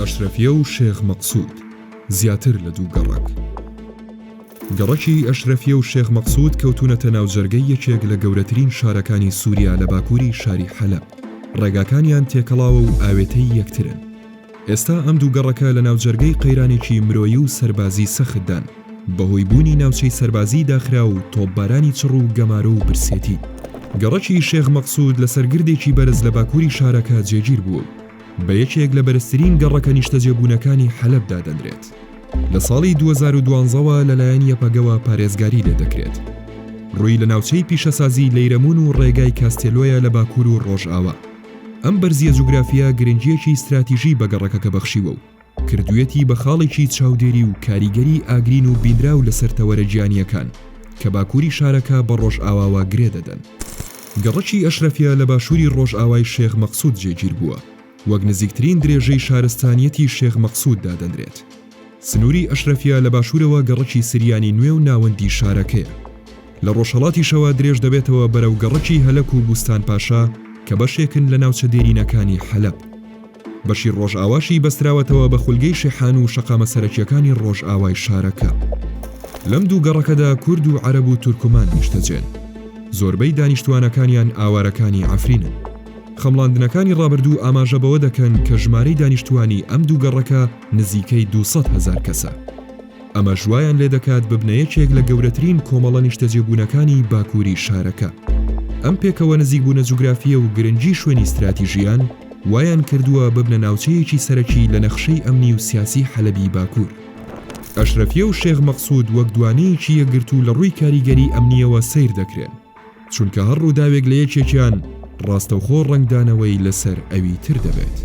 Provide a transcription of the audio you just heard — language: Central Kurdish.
ئەشرەفیە و شێخ مەقسوود، زیاتر لە دوو گەڕەک. گەڕەکی ئەشرەفیە و شێخ مەقسوود کەوتوونەتە ناوجەرگەی یەکێک لە گەورەترین شارەکانی سووریا لە باکووری شاری حەلەب، ڕێگاکانیان تێکەڵاوە و ئاوێتەی یەکترن. ئێستا ئەم دوو گەڕەکە لە ناوجەرگەی قەیرانێکی مرۆیی و سەربازی سەختدان، بەهۆی بوونی ناوچەی سەربازیی داخراو و تۆپبارانی چڕ و گەمارۆ و برسێتی. گەڕەکی شێخ مەقسوود لەسەر گردێکی بەرز لە باکووری شارەکە جێگیر بووە و بە یەکێک لە بەرزترین گەڕەکە نیشتەجێبوونەکانی حەلەب دادەنرێت. لە ساڵی 2012 وە لەلایەن یەپەگەوە پارێزگاری لێدەکرێت. ڕووی لە ناوچەی پیشەسازی لەیرەموون و ڕێگای کاستێلۆیە لە باکوور و ڕۆژئاوا. ئەم بەرزییە جوگرافییە گرنگییەکی ستراتیژی بە گەڕەکەکە بەخشیوە و کردوویەتی بە خاڵێکی چاودێری و کاریگەری ئاگرین و بینراو لەسەر تەوەرە گیانییەکان کە باکووری شارەکە بە ڕۆژئاواوە گرێ دەدەن. گەڕەکی ئەشرەفیە لە باشووری ڕۆژئاوای شێخ مەقسوود جێگیر بووە، وەک نزیکترین درێژەی شارستانییەتی شێخ مەقسوود دادەنرێت. سنووری ئەشرەفیە لە باشوورەوە گەڕەکی سریانی نوێ و ناوەندی شارەکەیە. لە ڕۆژهەڵاتیشەوە درێژ دەبێتەوە بەرەو گەڕەکی هەلەک و بوستان پاشا کە بەشێکن لە ناوچە دێرینەکانی حەلەب. بەشی ڕۆژئاواشی بەستراوەتەوە بە خولگەی شێحان و شەقامە سەرەکییەکانی ڕۆژئاوای شارەکە. لەم دوو گەڕەکەدا کورد و عەرەب و تورکمان نیشتەجێن. زۆربەی دانیشتووانەکانیان ئاوارەکانی عەفرینن. خەمڵاندنەکانی ڕابردوو ئاماژە بەوە دەکەن کە ژمارەی دانیشتووانی ئەم دوو گەڕەکە نزیکەی 200,000 کەسە. ئەمەش وایان لێدەکات ببنە یەکێک لە گەورەترین کۆمەڵە نیشتەجێبوونەکانی باکووری شارەکە. ئەم پێکەوە نزیکبوونە جوگرافییە و گرنگی شوێنی ستراتیژییان وایان کردووە ببنە ناوچەیەکی سەرەکی لە نەخشەی ئەمنی و سیاسی حەلەبی باکوور. ئەشرەفیە و شێخ مەقسوود وەک دوانەیەکی یەکگرتوو لە ڕووی کاریگەری ئەمنییەوە سەیر دەکرێن، چونکە هەر ڕووداوێک لە یەکێکیان ڕاستەوخۆ ڕەنگدانەوەی لەسەر ئەوی تر دەبێت.